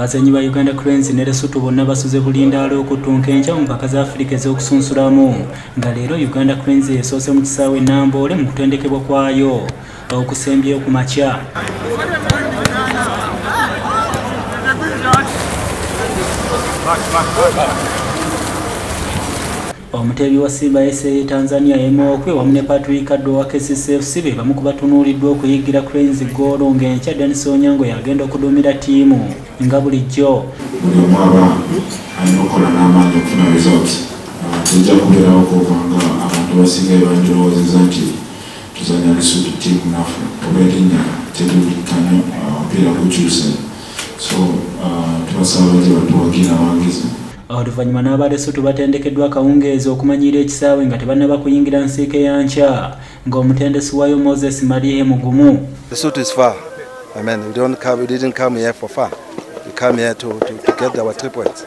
Abazannyi ba Uganda Cranes ne Lesotho bonna basuze bulindaala okuttunka enkya mu mpaka za Afrika ez'okusunsulamu, nga leero Uganda Cranes esoose mu kisaawe e Namboole mu kutendekebwa kwayo okusembyeyo ku makya. Omuteebi wa Simba SA Tanzania Emokwe wamu ne Patrick Kaddo wa KCCFC be bamu ku batunuuliddwa okuyigira Cranes ggoolo, ng'enkya Denis Onyango y'agenda okuduumira ttiimu nga bulijjo. Buli omu aba alina okukola n'amaanyi okufuna results. Tujja kubeerawo kubanga abantu basinga bandirowoozezza nti tuzannya Lesotho, ttiimu nafu oba erinnya teriwulikika nnyo, omupiira gukyuse, so tubasaba bajje batuwagire abawagizi. Oluvannyuma n'aba Lesotho batendekeddwa akawungeezi okumanyiira ekisaawe nga tebannaba kuyingira nsiike ya nkya, ng'omutendesi waayo Moses Malihe mugumu. Lesotho is far. I mean, we don't come, we didn't come here for fun. We come here to get our 3 points.